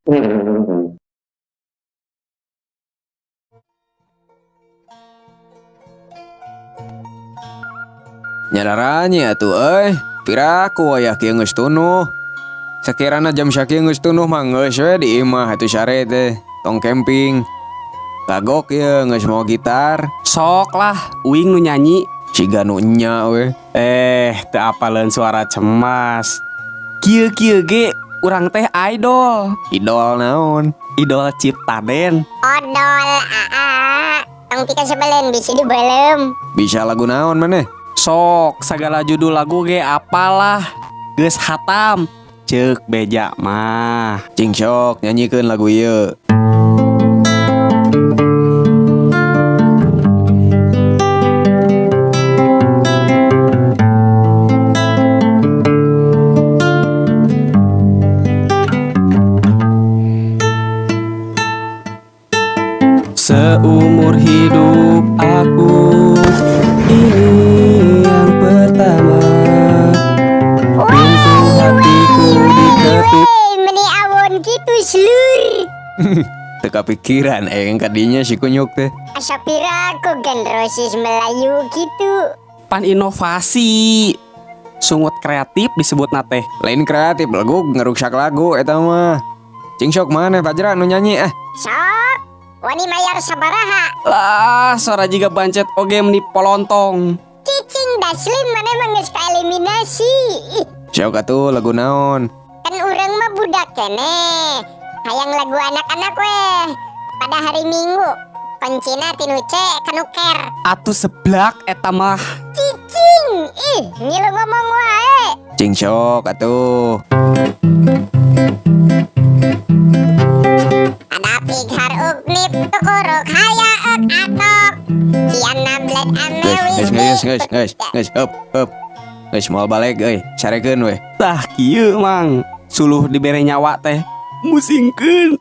Nyadaranya tuh euy, piraku wayah kieu geus tunduh. Sakirana jam sakieu geus tunduh mah geus we di imah atuh sare teh, tong camping. Kagok ye geus mawa gitar. Sok lah, uing nu nyanyi. Siga nu enya we. Eh, teu apaleun suara cemas. Kieu-kieu ge urang teh idol. Idol naon? Idol Ciptaden. Odol aa. Tong pikasebeleun bisi dibeuleum. Bisa lagu naon maneh? Sok segala judul lagu ge apalah. Geus hatam. Ceuk beja mah. Cing sok nyanyikeun lagu ieu. Seumur hidup aku ini yang pertama. Pintu hatiku diketuk. Wey, meni awon kitu selur. Teu kapikiran yang kadinya si kunyuk teh. Asa piraku Gun Roses Melayu gitu. Pan inovasi. Sungut kreatif disebut teh. Lain kreatif lagu ngeruksak lagu eta mah. Cing sok maneh Pajra nu nyanyi ah. Sok, wani mayar sabaraha? Lah, suara jiga bancet oge meni polontong. Cicing daslim maneh mah geus kaeliminasi. Ih, Sok atuh lagu naon? Kan urang mah budak keneh. Hayang lagu anak-anak weh. Pada hari Minggu, kuncina tinu C kanu ker. Atuh seblak eta mah. Cicing, ih, ngilu ngomong wae. Cing sok atuh. Ada pighar uknip tukuruk haya ek atok. Kiana bled Geus amewis geus geus geus geus geus hup hup. Geus moal balik euy, sarekeun we. Tah kieu mang. Suluh dibere nyawa teh. Musingkeun.